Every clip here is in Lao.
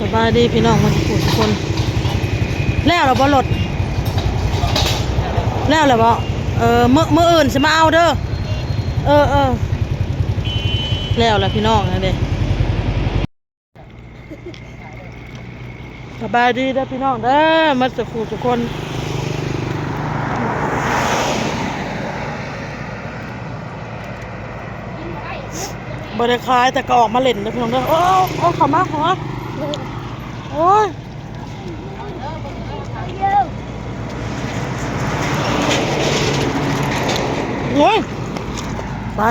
ສະບາຍດີພີ່ນ້ອງໝົດທຸກຄົນ. ແລ້ວແລ້ວບໍ່ລົດ? ແລ້ວແລ້ວບໍ່? ເອີ ມື້ ມື້ອື່ນຊິມາເອົາເດີ. ເອີ ເອີ ແລ້ວແລ້ວພີ່ນ້ອງ ນັ້ນເດ້. ສະບາຍດີເດີພີ່ນ້ອງເດີ ໝົດສູ່ຜູ້ສູ່ຄົນ. ບໍ່ໄດ້ຂາຍ ແຕ່ກໍອອກມາຫຼິ້ນເດີພີ່ນ້ອງເດີ. ໂອ້ ໂອ້ ເຂົ້າມາ ເຂົ້າມາ. ໂອ້ຍ ໂອ້ຍ ໄປ.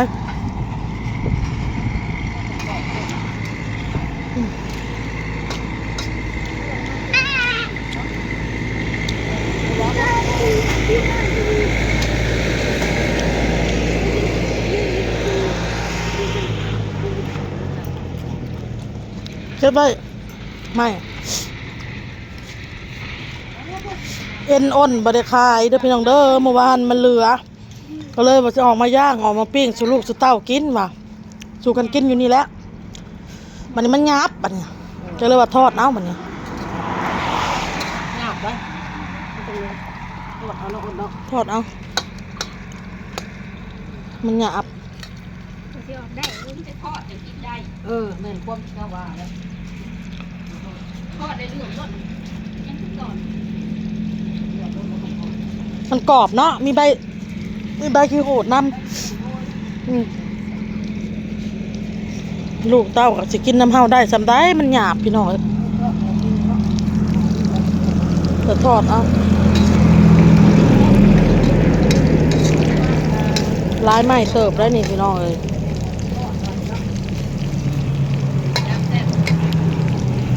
ເກັບໄວ້ ໄມ້ ເອັນອ່ອນບໍ່ໄດ້ຂາຍເດີພີ່ນ້ອງເດີ ເມື່ອວານມັນເຫຼືອ ກໍເລີຍວ່າຊິອອກມາຍ່າງ ອອກມາປີ້ງສູ່ລູກສູ່ເຕົ້າກິນວ່າ ສູ່ກັນກິນຢູ່ນີ້ແຫຼະ. ບັດນີ້ມັນຫຍາບ ບັດນີ້ກໍເລີຍວ່າທອດເອົາ ບັດນີ້ ຫຍາບໄດ໋ ທອດເອົາເນາະ ອົດເນາະ ທອດເອົາ ມັນຫຍາບ. ມັນຊິອອກໄດ້ ເອີ ມັນຈະທອດຈັ່ງກິນໄດ້. ເອີ ແມ່ນຄວາມທີ່ເຈົ້າວ່າແຫຼະ ທອດໄດ້ເລື່ອງໂລດ ຍັງຄືເກົ່າ ມັນກອບເນາະ ມີໃບ ມີໃບຂີ້ຫູດນຳ. ອືມ ລູກເຕົ້າກໍຊິກິນນຳເຮົາໄດ້ສ່ຳໃດ ມັນຫຍາບພີ່ນ້ອງເອີຍ. ຈະທອດເອົາ ຫຼາຍໄມ້ເຕີບໄດ໋ນີ້ພີ່ນ້ອງເອີຍ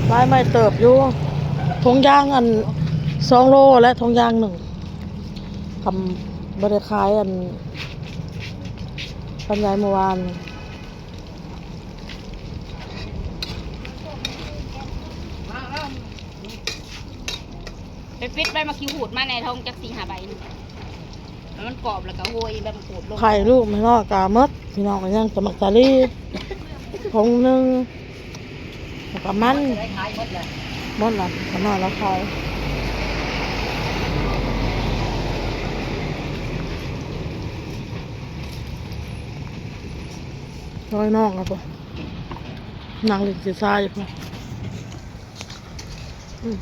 ຫຼາຍໄມ້ເຕີບຢູ່. ຖົງຢາງອັນສອງໂລ ແລະຖົງຢາງໜຶ່ງ ຄຳບໍ່ໄດ້ຂາຍ ອັນ ຄຳໃຫຍ່ເມື່ອວານ. ໄປປິດໃບໝາກຂີ້ຫູດມາແດ່ ທອງຈັກສີ່ຫ້າໃບໜຶ່ງ ແລ້ວມັນກອບ ແລ້ວກໍໂຮຍໃບໝາກຫູດລົງ. ໄຂ່ລູກແມ່ນ້ອຍກໍໝົດ ພີ່ນ້ອງ ກໍຍັງແຕ່ໝາກສາລີຖົງໜຶ່ງ ແລ້ວກໍມັນ ໝົດລະ ຂະໜ້ອຍລະໄຂ່ ນ້ອຍນ້ອງລະບໍ່ ນັ່ງຫຼິ້ນເຊຊາຢູ່ພຸ້ນ. ອືມ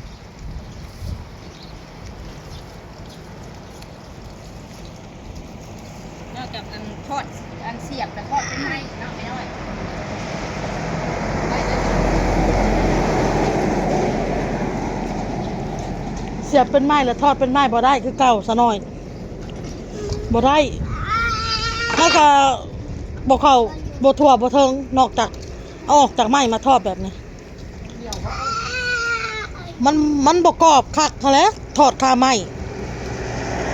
ນອກຈາກອັນທອດ ອັນສຽບແລ້ວທອດເປັນໄມ້ເນາະ ແມ່ນ້ອຍ ສຽບເປັນໄມ້ແລ້ວທອດເປັນໄມ້ບໍ່ໄດ້ຄືເກົ່າຊະນ້ອຍ ບໍ່ໄດ້ ມັນກໍບໍ່ເຂົ້າ ບໍ່ທົ່ວບໍ່ເຖິງ ນອກຈາກເອົາອອກຈາກໄມ້ມາທອດແບບນີ້. ມັນ ມັນບໍ່ກອບຄັກຫັ້ນແຫຼະ ທອດຄາໄມ້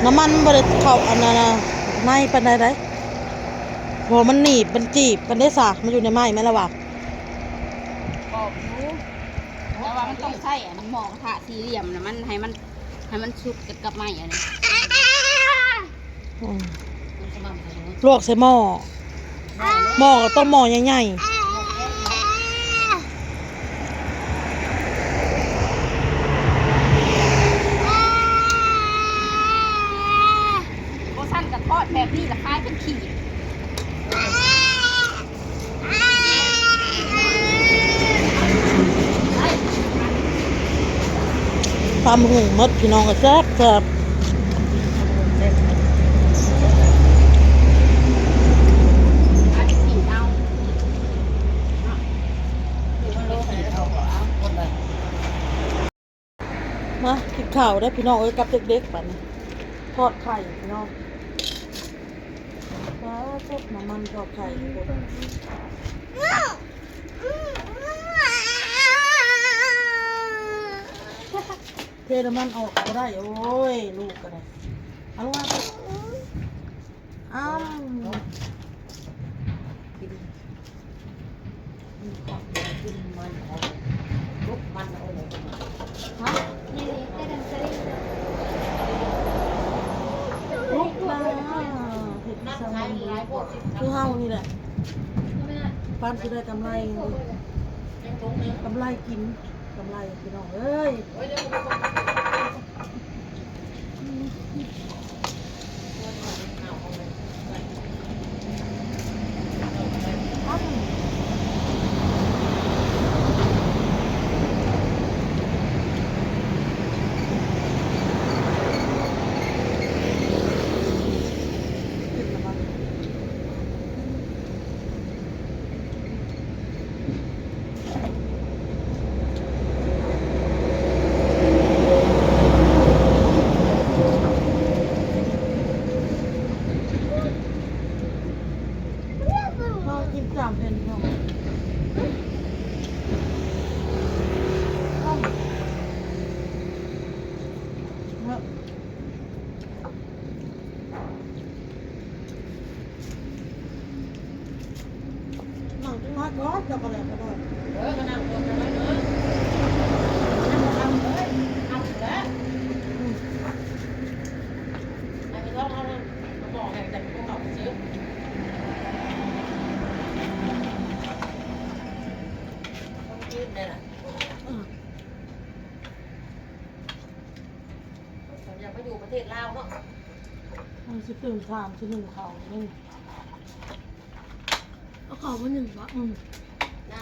ນ້ຳມັນບໍ່ໄດ້ເຂົ້າອັນນັ້ນນະ ໃນປານໃດໃດ໋ ເພາະມັນໜີບ ມັນຈີບກັນເດ້ຊະ ມັນຢູ່ໃນໄມ້ແມ່ນລະວ່າ ກອບຢູ່ ແຕ່ວ່າມັນຕ້ອງໃຊ້ອັນໝໍ້ກະທະສີ່ຫຼ່ຽມນະ ມັນໃຫ້ມັນ ໃຫ້ມັນສຸດກັນກັບໄມ້ອັນນີ້ ອືມ ລວກໃສ່ໝໍ້ ໝໍ້ກໍຕ້ອງໝໍ້ໃຫຍ່ໆ ບໍ່ຊັ້ນກໍທອດແບບນີ້ລະ ຂາຍເປັນຂີດ. ຕຳຫຸ່ງໝົດ ພີ່ນ້ອງ ກໍແຊບໆ. ມາກິນເຂົ້າເດີພີ່ນ້ອງເອີຍ ກັບເດັກໆ ບັດນີ້ ທອດໄຂ່ພີ່ນ້ອງ ປາດໂທ້ ນ້ຳມັນທອດໄຂ່ ເທນ້ຳມັນອອກກໍບໍ່ໄດ້ ໂອ້ຍ ລູກກໍໄດ້ ເອົາລະ ອ້ຳ ກິນ ກິນມັນເອົາ ລຸກມັນເອົາ ຮະ ລຸກມາ ເຮັດຊາວມັນ ຄືເຮົານີ້ແຫຼະ ປານຊິໄດ້ກຳໄລ ກຳໄລກິນ. ກຳໄລພີ່ນ້ອງເອີຍ. ນັ່ງຈັກໜ້ອຍກ່ອນ ເຈົ້າກໍແລ້ວກໍໄດ້. ເອີ ກໍນັ່ງກ່ອນຈັກໜ້ອຍເນາະ. ຍັງບໍ່ຄ່ຳເລີຍ ຄ່ຳແລ້ວ. ອືມ ໃຫ້ໄປທອດເອົາ ເອົາໝໍ້ໃຫ້ ຈັກພວກເຂົາໄປຊື້ ຕ້ອງກິນແນ່ລະ. ອືມ ເຂົາຢາກມາຢູ່ປະເທດລາວເນາະ. ມັນຊິຕື່ມຖ່ານຊິໜຶ້ງເຂົ້ານີ້ ເອົາເຂົ້າມາໜຶ້ງບໍ? ອືມ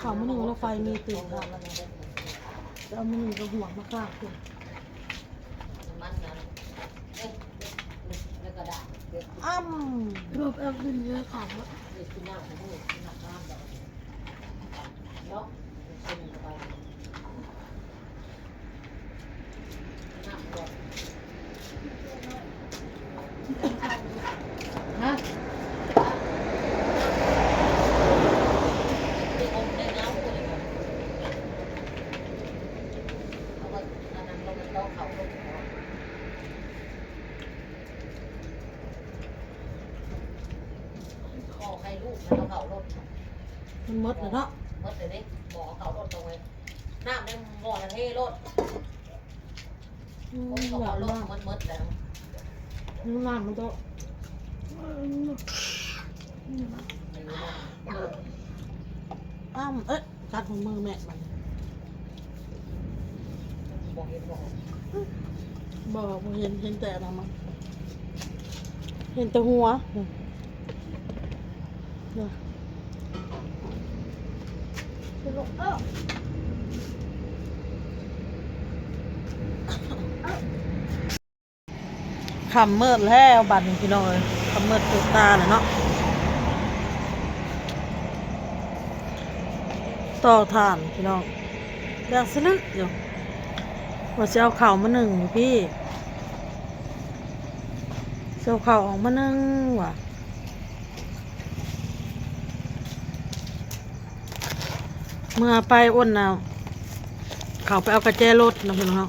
ເຂົ້າມາໜຶ້ງແລ້ວໄຟມີຕື່ມຖ່ານແລ້ວນະ. ຈະເອົາມາໜຶ້ງກັບຫົວມາຂ້າງພຸ້ນ. ນ້ຳມັນນະ ເອີ ໃນກະດາດ ອ້ຳ ແບບ ແບບນີ້ເລີຍເຂົ້າມາ ນີ້ຄືນ້ຳຂອງມື້ ຄືນ້ຳນ້ຳດອກເນາະ. ມັນໝົດແລ້ວເນາະ ໝົດແລ້ວເດ້ ໝໍ້ເຂົ້າລົດຕົງເລີຍ. ນ້ຳໃນໝໍ້ນະເທໂລດ. ອືມ ຄົນເຂົ້າລົດ ມັນໝົດແລ້ວ ນ້ຳມັນກໍ ອ້ຳ ເອີຍ ກັດຫົວມືແມ່ມັນ ບໍ່ເຫັນບໍ່? ບໍ່ ບໍ່ເຫັນ ເຫັນແຕ່ອັນນັ້ນມັນ ເຫັນແຕ່ຫົວ. ຄ່ຳມືດແລ້ວບັດນີ້ພີ່ນ້ອງເອີຍ ຄ່ຳມືດຕື່ນຕາແລ້ວເນາະ. ຕໍ່ຖ່ານພີ່ນ້ອງ ແດງສະລຶຢູ່ ວ່າຊິເອົາເຂົ້າມາໜຶ້ງຢູ່ພີ້ ຊິເອົາເຂົ້າອອກມາໜຶ້ງວ່າ. ເມື່ອໄປອ້ນນະ ເຂົາໄປເອົາກະແຈລົດນະພີ່ນ້ອງເນາະ.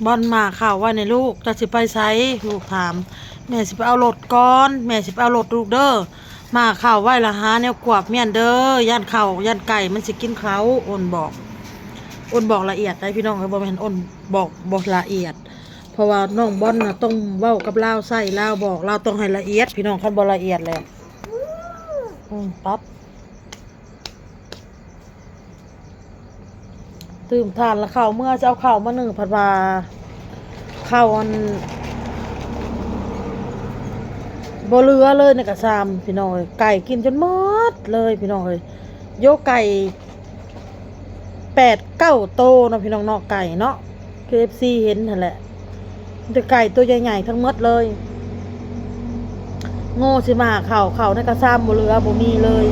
ບ່ອນໝາກເຂົ້າໄວ້ໃນລູກ ເຈົ້າຊິໄປໃສ? ລູກຖາມ. ແມ່ຊິໄປເອົາລົດກ່ອນ ແມ່ຊິໄປເອົາລົດລູກເດີ ໝາກເຂົ້າໄວ້ລະຫາແນວກວບມ້ຽນເດີ ຢ້ານເຂົ້າ ຢ້ານໄກ່ມັນຊິກິນເຂົ້າ. ອ້ນບອກ ອ້ນບອກລະອຽດໄດ໋ພີ່ນ້ອງເອີຍ ບໍ່ແມ່ນອ້ນບອກບໍ່ລະອຽດ. ເພາະວ່ານ້ອງບອນນະຕ້ອງເວົ້າກັບລາວ ໃຊ້ລາວບອກ ລາວຕ້ອງໃຫ້ລະອຽດພີ່ນ້ອງ ຄັນບໍ່ລະອຽດແລ້ວ ອືມ ຕັດ ຕື່ມຖ່ານລະເຂົ້າເມືອ ຊິເອົາເຂົ້າມາໜຶ້ງ ພັດວ່າເຂົ້າອັນບໍ່ເຫຼືອເລີຍໃນກະຊາມພີ່ນ້ອງເອີຍ ໄກ່ກິນຈົນໝົດເລີຍພີ່ນ້ອງເອີຍ. ໂຢ ໄກ່ ແປດເກົ້າໂຕເນາະພີ່ນ້ອງເນາະ ໄກ່ເນາະ ຄືເອັຟຊີເຫັນຫັ້ນແຫຼະ ມີແຕ່ໄກ່ໂຕໃຫຍ່ໆທັງໝົດເລີຍ. ໂງ່ຊິມາເຂົ້າ ເຂົ້າໃນກະຊາມບໍ່ເຫຼືອ ບໍ່ມີເລີຍ.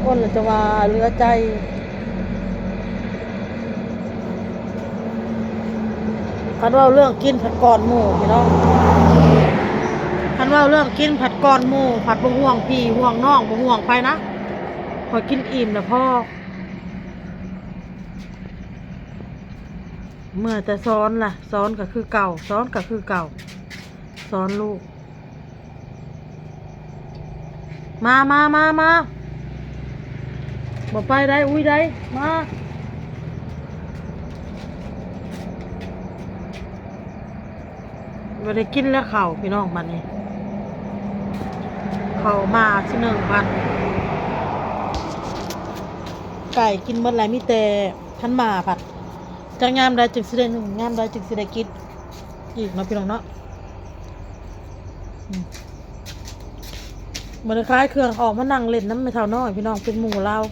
ຄົນລະຈະວ່າເຫຼືອໃຈ. ຄັນເວົ້າເລື່ອງກິນພັດກ່ອນໝູ່ພີ່ນ້ອງ ຄັນເວົ້າເລື່ອງກິນພັດກ່ອນໝູ່ ພັດບໍ່ຫ່ວງພີ່ຫ່ວງນ້ອງ ບໍ່ຫ່ວງໃຜນະ ຂ້ອຍກິນອີ່ມລະພໍ. ເມື່ອແຕ່ສອນລະ ສອນກໍຄືເກົ່າ ສອນກໍຄືເກົ່າ ສອນລູກ. ມາ ມາ ມາ ມາ ບໍ່ໄປໄດ້ ອຸ້ຍໄດ້ ມາ. ບໍ່ໄດ້ກິນແລ້ວເຂົ້າພີ່ນ້ອງ ບັດນີ້ເຂົ້າມາຊິໜຶ້ງພັດ ໄກ່ກິນໝົດແລ້ວ ມີແຕ່ຄັນໝາພັດ ຈັກຍາມໃດຈຶ່ງຊິໄດ້ໜຶ້ງ ຍາມໃດຈຶ່ງຊິໄດ້ກິນອີກເນາະ ພີ່ນ້ອງເນາະ. ອືມ ບັດນີ້ຂາຍເຄື່ອງອອກມານັ່ງຫຼິ້ນນຳແມ່ເຖົ້ານ້ອຍ ພີ່ນ້ອງ ເປັນໝູ່ລາວ.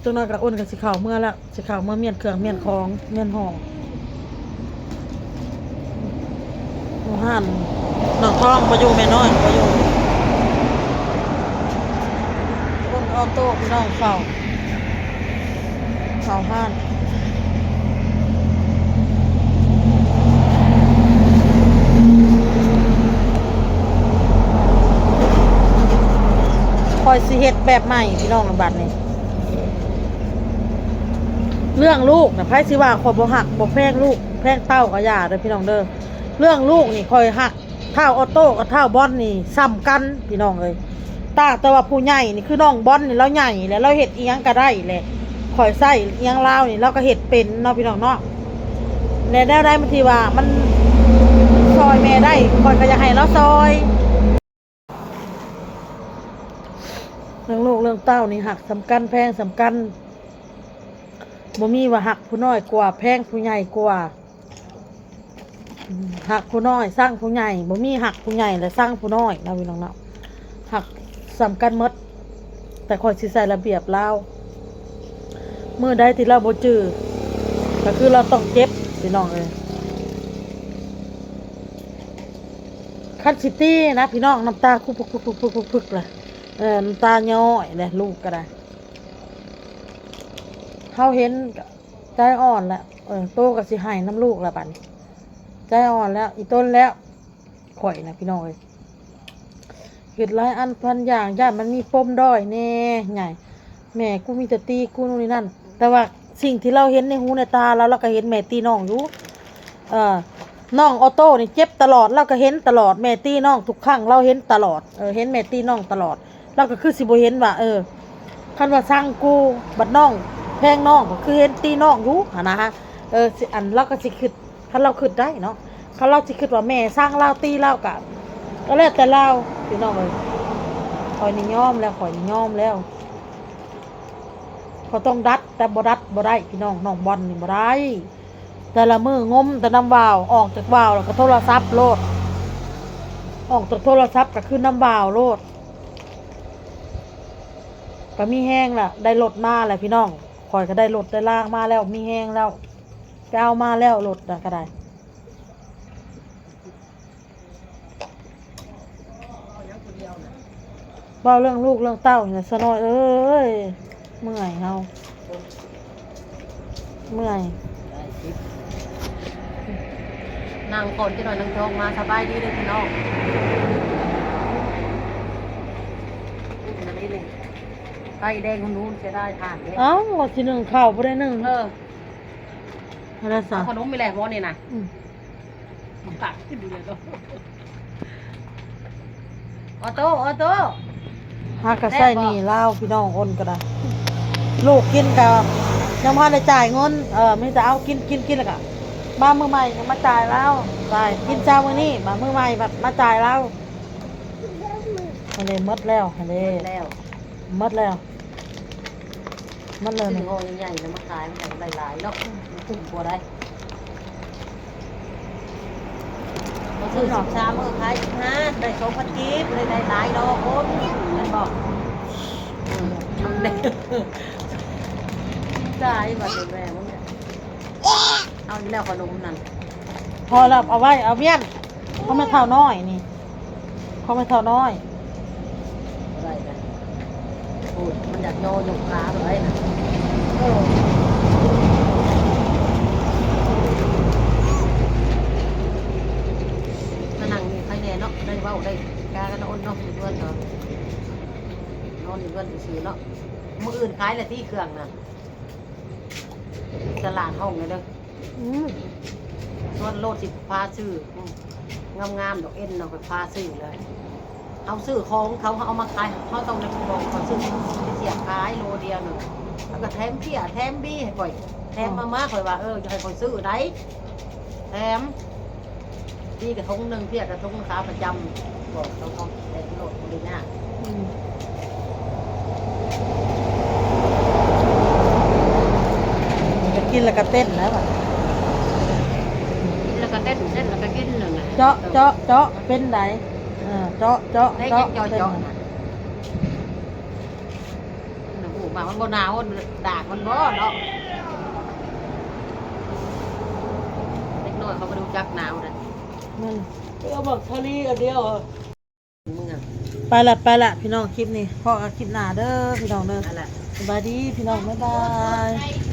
ຈັກໜ້ອຍກະອ້ນກະຊິເຂົ້າເມືອແລ້ວ ຊິເຂົ້າເມືອມ້ຽນເຄື່ອງ ມ້ຽນຂອງ ມ້ຽນຫ້ອງ ຢູ່ຮ້ານນ້ອງທອງບໍ່ຢູ່ ແມ່ນ້ອຍບໍ່ຢູ່. ລົດອອໂຕ້ ພີ່ນ້ອງ ເຝົ້າ ເຝົ້າຮ້ານ. ຂ້ອຍຊິເຮັດແບບໃໝ່ ພີ່ນ້ອງ ບັດນີ້. ເລື່ອງລູກນະ ໃຜຊິວ່າຂ້ອຍບໍ່ຮັກບໍ່ແພງລູກແພງເຕົ້າກໍຢ່າເດີ ພີ່ນ້ອງເດີ. ເລື່ອງລູກນີ້ຂ້ອຍຮັກທ້າວອອໂຕ້ກັບທ້າວບອນນີ້ສ່ຳກັນ ພີ່ນ້ອງເອີຍ. ຕ່າງແຕ່ວ່າຜູ້ໃຫຍ່ນີ້ ຄືນ້ອງບອນນີ້ລາວໃຫຍ່ແລ້ວ ລາວເຮັດອີ່ຫຍັງກໍໄດ້ແຫຼະ. ຂ້ອຍໃຊ້ອີ່ຫຍັງລາວນີ້ ລາວກໍເຮັດເປັນເນາະ ພີ່ນ້ອງເນາະ. ແລະແນວໃດມັນທີ່ວ່າມັນຊ່ອຍແມ່ໄດ້ ຂ້ອຍກໍຢາກໃຫ້ລາວຊ່ອຍ. ເລື່ອງລູກເລື່ອງເຕົ້ານີ້ຮັກສ່ຳກັນ ແພງສ່ຳກັນ. ບໍ່ມີວ່າຮັກຜູ້ນ້ອຍກວ່າ ແພງຜູ້ໃຫຍ່ກວ່າ. ຮັກຜູ້ນ້ອຍຊັງຜູ້ໃຫຍ່ ບໍ່ມີຮັກຜູ້ໃຫຍ່ແລະຊັງຜູ້ນ້ອຍເນາະ ພີ່ນ້ອງເນາະ. ຮັກສ່ຳກັນໝົດ ແຕ່ຂ້ອຍຊິໃສ່ລະບຽບລາວ. ມື້ໃດທີ່ລາວບໍ່ຈື່ ກໍຄືລາວຕ້ອງເຈັບ ພີ່ນ້ອງເອີຍ. ຄັນຊິຕີນະ ພີ່ນ້ອງ ນ້ຳຕາຄຸບໆໆໆໆລະ ເອີ ນ້ຳຕາຍ້ອຍແຫຼະ ລູກກໍໄດ້. ເຮົາເຫັນໃຈອ່ອນແລ້ວ ເອີ ໂຕກໍຊິໄຫ້ນຳລູກແລ້ວບັດນີ້ ໃຈອ່ອນແລ້ວ ອີຕົນແລ້ວ. ຂ້ອຍນະ ພີ່ນ້ອງເອີຍ ເຮັດຫຼາຍອັນພັນຢ່າງ ຢ້ານມັນມີປົມດ້ອຍແດ່ ໃຫຍ່ ແມ່ກູມີແຕ່ຕີກູ ໂນ່ນນີ້ນັ້ນ. ແຕ່ວ່າສິ່ງທີ່ລາວເຫັນໃນຫູໃນຕາລາວ ລາວກໍເຫັນແມ່ຕີນ້ອງຢູ່. ເອີ ນ້ອງອອໂຕ້ນີ້ເຈັບຕະຫຼອດ ລາວກໍເຫັນຕະຫຼອດ ແມ່ຕີນ້ອງທຸກຄັ້ງ ລາວເຫັນຕະຫຼອດ. ເອີ ເຫັນແມ່ຕີນ້ອງຕະຫຼອດ ລາວກໍຄືຊິບໍ່ເຫັນວ່າ ເອີ ຄັນວ່າຊັງກູ ບັດນ້ອງແພງນ້ອງ ກໍຄືເຫັນຕີນ້ອງຢູ່ຫັ້ນນະ. ເອີ ຊິ ອັນ ລາວກໍຊິຄິດ ຄັນລາວຄິດໄດ້ເນາະ ຄັນລາວຊິຄິດວ່າແມ່ຊັງລາວຕີລາວ ກະ ກໍແລ້ວແຕ່ລາວ ພີ່ນ້ອງເອີຍ. ຂ້ອຍນີ້ຍອມແລ້ວ ຂ້ອຍນີ້ຍອມແລ້ວ. ເຂົາຕ້ອງດັດ ແຕ່ບໍ່ດັດບໍ່ໄດ້ ພີ່ນ້ອງ. ນ້ອງບອນນີ້ບໍ່ໄດ້ ແຕ່ລະມື້ງົມແຕ່ນ້ຳວາວ ອອກຈາກວາວແລ້ວກໍໂທລະສັບໂລດ ອອກຈາກໂທລະສັບກໍຄືນ້ຳວາວໂລດ. ກໍມີແຮງລະ ໄດ້ລົດມາແລ້ວ ພີ່ນ້ອງ. ຂ້ອຍກໍໄດ້ລົດໄດ້ລາງມາແລ້ວ ມີແຮງແລ້ວ ໄປເອົາມາແລ້ວລົດນະກໍໄດ້. ເວົ້າເລື່ອງລູກເລື່ອງເຕົ້ານີ້ລະ ສາວນ້ອຍເອີຍ ເມື່ອຍເຮົາ ເມື່ອຍ. ນັ່ງກ່ອນຈັກໜ້ອຍ ນັ່ງຈອງມາ. ສະບາຍດີເດີພີ່ນ້ອງ. ໄຟແດງຮຸນໆ ເສຍດາຍຖ່ານເດ້. ເອົ້າ ວ່າຊິໜຶ້ງເຂົ້າບໍ່ໄດ້ໜຶ້ງ. ເອີ ຫັ້ນລະຊະ ເອົາຂະໜົມນີ້ແຫຼະ ໝໍນີ້ນະ. ອືມ ປາກຂຶ້ນຢູ່ແລ້ວເນາະ. ອອໂຕ້ ອອໂຕ້ ຫາກະໃຊ້ໜີ້ລາວ ພີ່ນ້ອງ ອົນກໍໄດ້. ລູກກິນກໍຍັງບໍ່ທັນໄດ້ຈ່າຍເງິນ. ເອີ ມີແຕ່ເອົາກິນ ກິນ ກິນ ແລ້ວກໍມາມື້ໃໝ່ກໍມາຈ່າຍລາວ. ຈ່າຍ ກິນເຊົ້າມື້ນີ້ ມາມື້ໃໝ່ບັດມາຈ່າຍລາວ. ອັນນີ້ໝົດແລ້ວ ອັນນີ້ໝົດແລ້ວ ໝົດແລ້ວ. ມັນເລີຍ ຊື້ຫໍ່ໃຫຍ່ໆ ແລ້ວມາຂາຍ ມັນກໍໄດ້ຫຼາຍເນາະ ມັນຄຸ້ມກວ່າໄດ໋. ເຮົາຊື້ສິບສາມ ເອີ ຂາຍສິບຫ້າ ໄດ້ສອງພັນກີບ ໄດ້ ໄດ້ຫຼາຍດອກຄົນ ແມ່ນບໍ່? ເອີ ຕາຍບັດນີ້ແມ່ ເອົາອີກແລ້ວຂະໜົມນັ້ນ. ພໍແລ້ວ ເອົາໄວ້ ເອົາວຽນ ເອົາແມ່ເຖົ້ານ້ອຍນີ້ ຂອງແມ່ເຖົ້ານ້ອຍ. ບໍ່ໄດ້ນະ ໂອ້ຍ ມັນຢາກຍໍຍົກຂາບໍ່ໄດ້ນະ. ເອີ ມານັ່ງນີ້ໃຄແດ່ເນາະ ໄດ້ເວົ້າໄດ້ຈາກັນນະ ອົນເນາະ ຢູ່ເຮືອນເນາະ ນອນຢູ່ເຮືອນຊື່ໆເນາະ. ມື້ອື່ນຂາຍແຫຼະຕິເຄື່ອງນະ ຕະຫຼາດຫ້ອງເດີ. ອືມ ຊວນໂລດ ຊິພາຊື້ ອືມ ງາມໆ ດອກເອັນເນາະ ຂ້ອຍພາຊື້ເລີຍ. ເຮົາຊື້ຂອງເຂົາ ເຮົາເອົາມາຂາຍ ເຮົາຕ້ອງໄດ້ບອກເຂົາຊື້ ໄປສຽບຂາຍໂລດຽວໜຶ່ງ ແລ້ວກໍແຖມເບ້ຍແຖມບີໃຫ້ຂ້ອຍ ແຖມມາ ມາ ຂ້ອຍວ່າ ເອີ ຢ່າໃຫ້ຂ້ອຍຊື້ໃດ ແຖມ. ບີກະທົງໜຶ່ງ ເບ້ຍກະທົງຂາປະຈຳ ບອກເຂົາ ເຂົາແຖມໂລດ ບໍ່ໄດ້ຍາກ. ອືມ ເ ແລ້ວກໍເຕັ້ນແລ້ວບັດ ກິນແລ້ວກໍເຕັ້ນ ເຕັ້ນແລ້ວກໍກິນນັ້ນນະ ເຈາະ ເຈາະ ເຈາະ ເປັນໃດ ເອີ ເຈາະ ເຈາະ ເຈາະ ເຈາະ ເຈາະ ເປັນ ນະ ໂອ້ ໝາກມັນບໍ່ໜາວ ດາກມັນບໍ່ເນາະ ເດັກນ້ອຍເຂົາບໍ່ຮູ້ຈັກໜາວເດ້ ນັ້ນ ເອີ ບັກທະລີອັນດຽວ ໄປລະ ໄປລະ ພີ່ນ້ອງ ຄລິບນີ້ພໍ້ກັນຄລິບໜ້າເດີ ພີ່ນ້ອງເດີ ໄປລະ ສະບາຍດີ ພີ່ນ້ອງ ບາຍບາຍ.